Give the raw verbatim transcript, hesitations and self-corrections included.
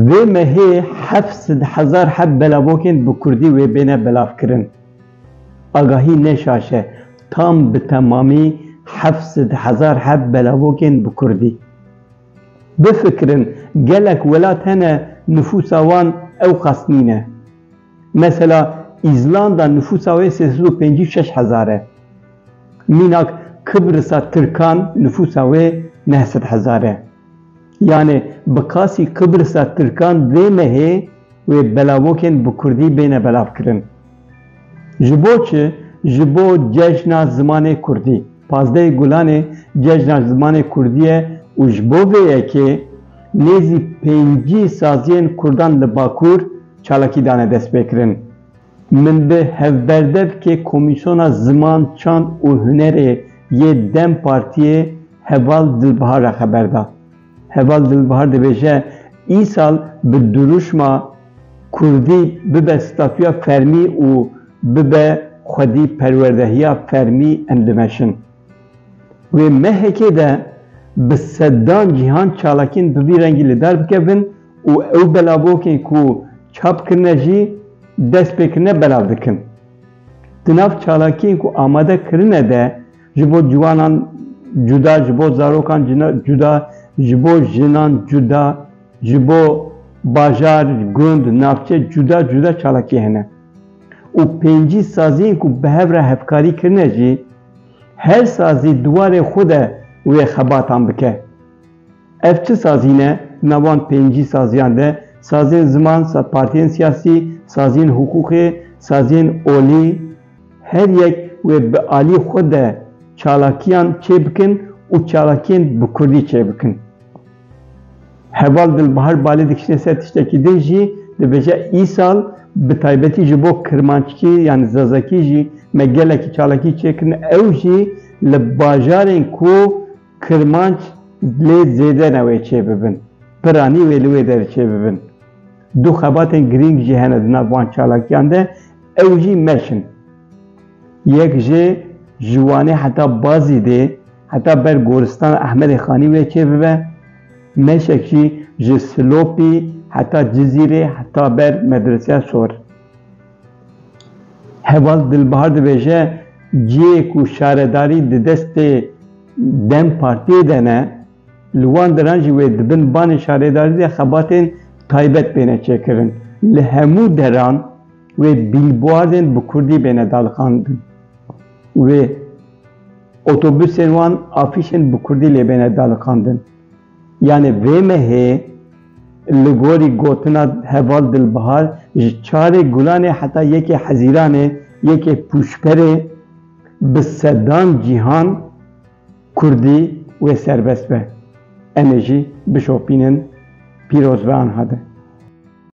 Vê mehê heft sed hezar heb belavokên bi kurdî wê bêne belavkirin. Agahî ne şaş e, tam bi temamî heft sed hezar heb belavokên bi kurdî. Bifikirin, gelek welat hene nifûsa wan ew qas nîne. Mesela Îzlanda nifûsa wê sê sed û pêncî û şeş hezar e. Mînak Kibrisa Tirkan nifûsa wê neh sed hezar e. Yanê bi qasî Kibrisa Tirkan vê mehê wê belavokên bi kurdî bêne belavkirin. Ji bo çi? Ji bo cejna zimanê kurdî. Pazdehê Gulanê cejna zimanê kurdî ye û ji bo vê yekê nêzî pêncî saziyên kurdan li Bakur çalakî dane destpêkirin. Min bi hevberdevkê Komîsyona Ziman, Çand û Hunerê yê dem Partiyê Heval Dilbahar re xeber da. Heval Dilbahar dibêje, îsal bi dirûşma kurdî bibe statûya fermî û bibe xwedî perwerdehiya fermî em dimeşin. Wê mehekê de bi sedan cîhan çalakiyên bi vî rengî li dar bikevin û ew belavokên ku çap kirine jî dest pê kirine belav dikin. Di nav çalakiyên ku amade kirine de ji bo ciwanan cuda, ji bo zarokan cina-, cuda, ji bo jinan cuda, ji bo bajar, gund, navçe cuda cuda çalakî hene. Û pêncî saziyên ku bi hev re hevkarî kirine jî, her sazî di warê xwe de wê xebatan bike. Ev çi sazî ne? Di nav wan pêncî saziyan de saziyên ziman, sa-, partiyên siyasî, saziyên hiqûqê, saziyên olî, her yek wê bi alî xwe de çalakiyan çêbikin û çalakiyên bi kurdî çêbikin. Heval Dilbahar balê dikişîne ser tiştekî din jî, dibêje, îsal bi taybetî ji bo kirmanckî yan zazakî jî me gelekî çalakî çêkirin, ew jî li bajarên ku kirmanc lê zêde ne wê çêbibin, piranî wê li wê derê çêbibin. Du xebatên girîng jî hene di nav van çalakiyan de, ew jî meş in. Yek jê ji Wanê heta Bazîdê, heta ber goristana Ehmedê Xanî wê çêbibe, meşek jî ji Silopî heta Cizîrê, heta ber Medreseya Sor. Heval Dilbahar dibêje, cihê ku şaredarî di destê dem Partiyê de ne, li wan deran jî wê di bin banê şaredarî de xebatên taybet bêne çêkirin. Li hemû deran wê bîlboardên bi kurdî bêne daliqandin. Wê otobusên wan afîşên bi kurdî lê bêne daliqandin. Yanê vê mehê li gorî gotina Heval Dilbahar ji çarê Gulanê heta yekê Hezîranê, yekê Pûşperê bi sedan cîhan kurdî wê serbest be. Em ê jî bişopînin. Pîroz be anha de.